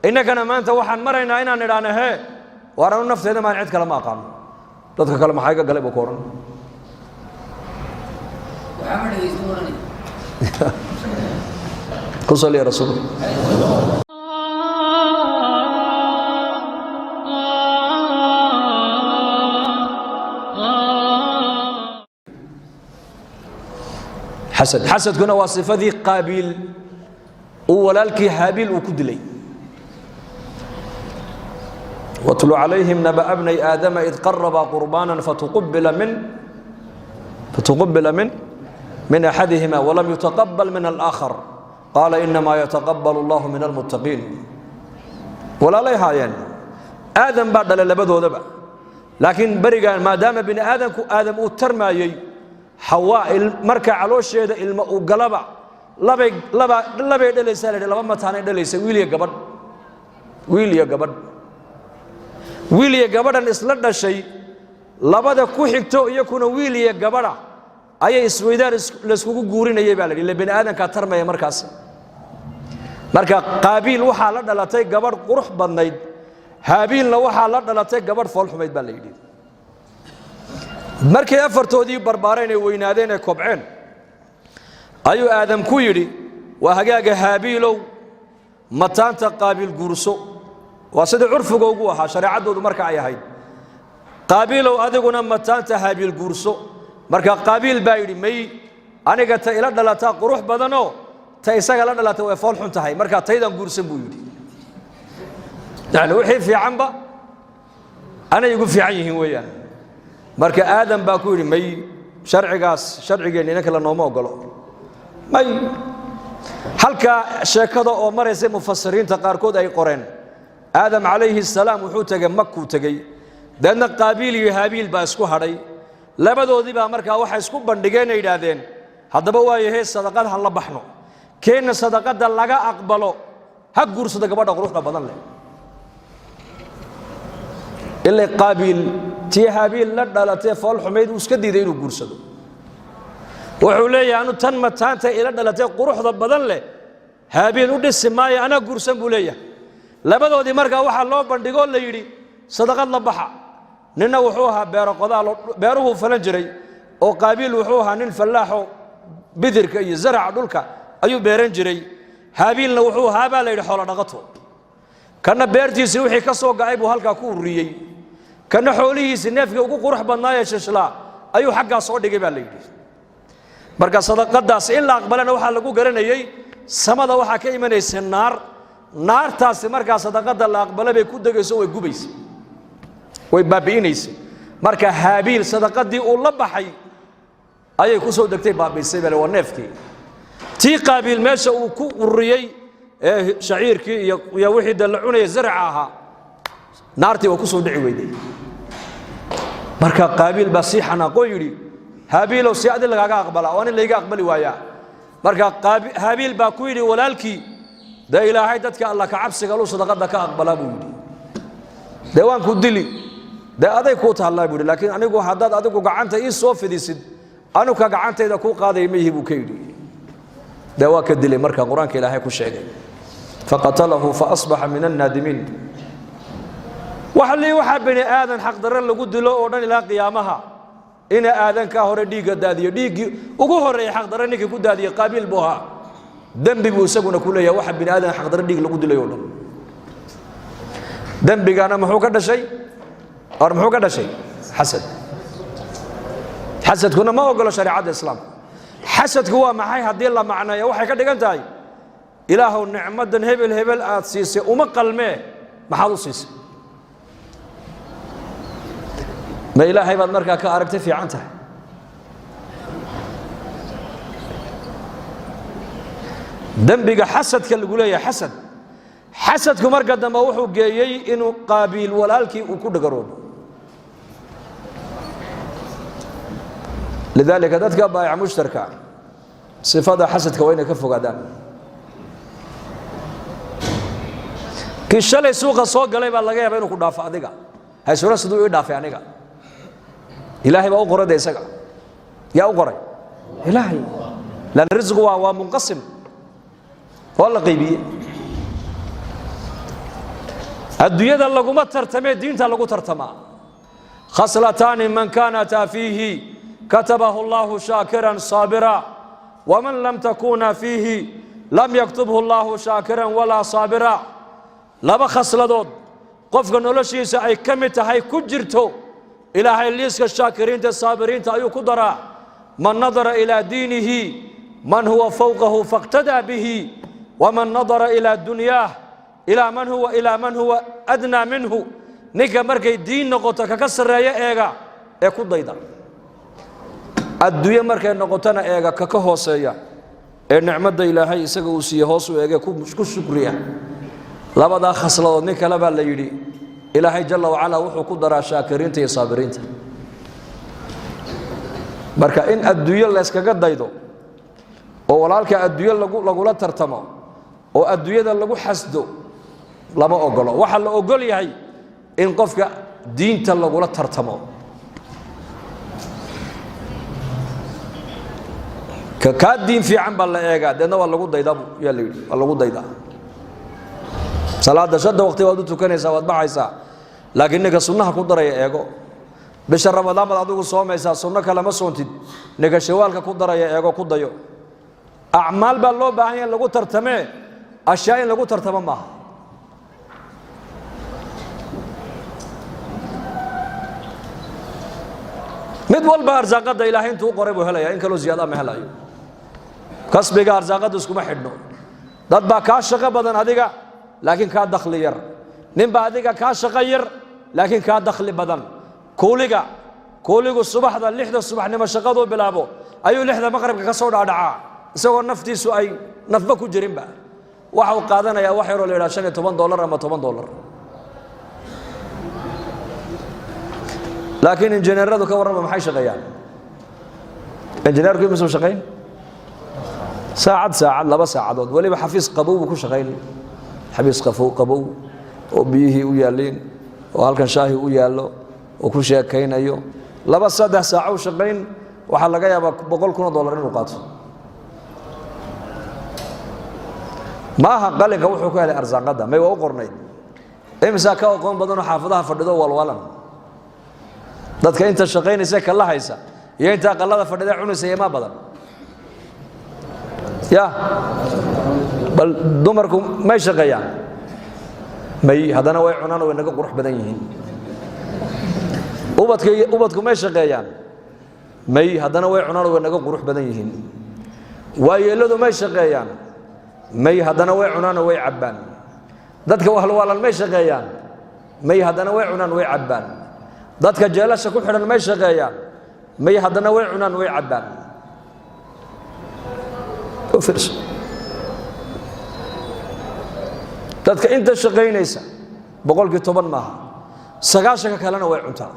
Innagana maanta waxaan maraynaa inaan idhaahno hee, waar anu nafteeda maan, cid kale ma aqaano, dadka kale maxaa iga galay buu ku odhan. Waxaa ma dhegeysta oranaya. Ku saliya rasuulka. Xasad, xasadkuna waa sifadii Qaabiil uu walaalkii Haabiil uu ku dilay. واتل عليهم نبأ ابني آدم إذ قربا قربانا فتقبل من أحدهما ولم يتقبل من الآخر قال إنما يتقبل الله من المتقين. Walaalay haayeen, Aadam baa dhalay labadoodaba, laakiin berigan maadaama bini aadamku Aadam uu tarmaayey, Xawaa marka caloosheeda ilma uu galaba labay laba labay dhalaysaa la yidhi, laba mataanay dhalaysa, wiil iyo gabadh, wiil iyo gabadh. Wiil iyo gabadhan isla dhashay, labada ku xigto iyakuna wiil iyo gabadha ayay isweydaan layskugu guurinayay baa la yidhi, ille bini aadamkaa tarmaya markaas. Marka Qaabiil waxaa la dhalatay gabadh qurux badnayd, Haabiilna waxaa la dhalatay gabadh foolxumayd baa la yidhi. Markay afartoodii barbaareen ee weynaadeen ee kobceen ayuu Aadam ku yidhi: "Waa hagaaga, Haabiilow, mataanta Qaabiil guurso." Waa sidii curfiga ugu ahaa shareecaddoodu marka ay ahayd. "Qaabiilow, adiguna mataanta Haabiil guurso." Marka Qaabiil baa yidhi: "May, aniga ta ila dhalataa qurux badanoo ta isaga la dhalata way fool xun tahay, markaa taydan guursan," buu yidhi. Yani wixii fiicanba anay igu fiican yihiin weeyaan. Marka Aadam baa ku yidhi: "May, sharcigaas sharcigeenna inanka la nooma ogolo, may." Halkaa sheekada oo maraysay mufasiriinta qaarkood ay qoreen, Aadam calayhi salaam wuxuu tegey Makuu tegey. Deedna Qaabiil iyo Haabiil baa isku hadhay. Labadoodii baa markaa waxay isku bandhigeen ay yidhaahdeen: "Haddaba waa yahay, sadaqad han la baxno, keenna sadaqadda laga aqbalo ha guursado gabadha quruxda badan leh." Ilaa Qaabiil tii Haabiil la dhalatee fool xumayd uu iska diiday inuu guursado. Wuxuu leeyahay: "Anu tan mataanta ila dhalatee quruxda badan leh Haabiil u dhisi maayo, anaa guursan," buu leeyahay. Labadoodii markaa waxaa loo bandhigoo la yidhi: "Sadaqad la baxa." Ninna wuxuu ahaa beero qodaalo, beeruhuu falan jiray, oo Qaabiil wuxuu ahaa nin fallaaxo, bidirka iyo zaraca dhulka ayuu beeran jiray. Haabiilna wuxuu ahaa baa la yidhi xoolo dhaqato. Kana beertiisii wixii ka soo ga'ay buu halkaa ku ururiyey, kana xoolihiisii neefkii ugu qurux badnaayee shishlaa ayuu xaggaa soo dhigay baa la yidhi. Marka sadaqadaas in la aqbalana waxaa lagu garanayey samada waxaa ka imanaysa naar. Naartaasi markaa sadaqada la aqbala bay ku degayso, way gubaysa, way baabi'inaysa. Marka Haabiil sadaqadii uu la baxay ayay ku soo degtay, baabi'isay bale, waa neefkii. Tii Qaabiil meesha uu ku ururiyey ee shaciirkii iyo wixii de la cunaya zaraca ahaa, naartii waa ku soo dhici weyday. Marka Qaabiil baa sii xanaaqoo yidhi: "Haabiilow, si adi lagaaga aqbalaa oo anin layga aqbali waayaa?" Marka Haabiil baa ku yidhi walaalkii: "Dee Ilaahay dadka Alla ka cabsiga lu sadaqada ka aqbalaa," buu yidhi. "Dee waan ku dili, dee aday kuu taallaa," buu yidhi, "laakiin anigu haddaad adigu gacanta ii soo fidisid, anuka gacantayda kuu qaadaya ma yihi," buu ka yidhi. Dee waa ka dilay. Marka Qur-aanka Ilaahay ku sheegay: فقتله فأصبح من النادمين. Waxa lii waxaa bini aadan xaqdarre lagu dilo oo dhan ilaa qiyaamaha ina aadankaa hore dhiigga daadiyo, dhiiggii ugu horreeyay xaqdarre ninkii ku daadiyey Qaabiil buu ahaa. Dembi buu isaguna ku leeyahay waxa bini aadan xaqdarre dhiig lagu dilay oo dhan. Dembigana muxuu ka dhashay or muxuu ka dhashay? Xasad. Xasadkuna ma ogolo shareecadda Islaamka. Xasadku waa maxay? Haddii la macneeyo, waxay ka dhigan tahay: Ilaahow, nicmadan hebel hebel aad siisay uma qalmee, maxaad u siisay? Ma Ilaahay baad markaa ka aragti fiican tahay? Dembiga xasadka lagu leeyahay, xasad. Xasadku marka dambe wuxuu geeyey inuu Qaabiil walaalkii uu ku dhagaroobo. Lidaalika dadka baayac mushtarka sifada xasadka waa inay ka fogaadaan. Kii shalay suuqa soo galay baa laga yaaba inuu ku dhaafo adiga. Haysura siduu ii dhaafay aniga? Ilaahay baa u qoray de. Isaga yaa u qoray? Ilaahay. Lan risqu waa munqasim, waa la qaybiyey. Adduunyada laguma tartamee, diinta lagu tartamaa. Khaslataani man kaanataa fiihi katabahu allahu shaakiran saabira, waman lam takuna fiihi lam yaktubhu allahu shaakiran walaa saabira. Laba khasladood qofka noloshiisa ay ka mid tahay, ku jirto, Ilaahay liiska shaakiriinta saabiriinta ayuu ku daraa. Man nadara ilaa diinihi man huwa fowqahu faاqtadaa bihi, waman nadara ilaa dunyaah ilaa man huwa adnaa minhu. Ninka markay diin noqoto kaka sarreeyo eega ee ku dayda, adduunye markay noqotona eega kaka hooseeya ee nicmadda Ilaahay isaga uu siiye hoos u eege ku shukriya. Labadaa khasladood nin kale baa la yidhi Ilaahay jalla wacalaa wuxuu ku daraa shaakiriinta iyo saabiriinta. Marka in adduunyo layskaga daydo oo walaalka adduunyo lagula tartamo oo adduunyada lagu xasdo lama ogolo. Waxaa la ogol yahay in qofka diinta lagula tartamo. Ka kaa diin fiican baa la eegaa, deedna waa lagu daydaa yaa la yidhi, waa lagu daydaa. Salaadda shanta waqti waad u tukanaysaa, waad baxaysaa, laakiin ninka sunnaha ku daraya eego. Bisha Ramadaan baad adigu soomaysaa, sunno kalema soontid, ninka shawaalka ku daraya eego, ku dayo. Acmaal baa loo baahan yahay in lagu tartamee, ashyaa in lagu tartamo maaha. Mid walba arsaaqadda Ilaahay intuu u qoray buu helaya, in kaloo ziyaada ma helayo. Kasbiga arsaaqadda iskuma xidhno. Dad baa kaa shaqo badan adiga laakiin kaa dakhli yar, nin baa adiga kaa shaqo yar laakiin kaa dakhli badan. Kuuligu subaxda 6da subaxnimo shaqaduu bilaabo ayuu 6da maqribka ka soo dhaadhacaa, isagoo naftiisu ay nafba ku jirinba. Waxa uu qaadanayaa wax yaroo la yidhaha $15 ama $10. Laakiin injineeradu ka warrama, maxay shaqeeyaan? Injineerku imisuu shaqayn? Saacad, saacad, 2 saacadood. Weliba xafiis qabow buu ku shaqayn, xafiis qafow qabow oo biyihii u yaalliin oo halkan shaahi u yaallo oo ku sheekaynayo. 2, 3 saaco u shaqayn, waxaa laga yaabaa $100,000 inuu qaato. Maaha qalinka wuxuu ku helay arsaaqadda, may waa u qornayd. Imisaa ka aqoon badanoo xaafadaha fadhido walwalan? Dadka inta shaqaynaysa kala haysa iyo inta aqalada fadhida cunaysa imaa badan ya. Bal dumarku may shaqeeyaan? May, haddana way cunaan oo way naga qurux badan yihiin. Ubadku may shaqeeyaan? May, haddana way cunaan oo way naga qurux badan yihiin. Waayeeladu may shaqeeyaan? May, haddana way cunaan oo way cabbaan. Dadka wahlwaalan may shaqeeyaan? May, haddana way cunaan, way cabbaan. Dadka jeelasha ku xidhan may shaqeeyaan? May, haddana way cunaan, way cabbaan. U fiirso dadka inta shaqaynaysa 10% maaha, 90ka kalena way cuntaa.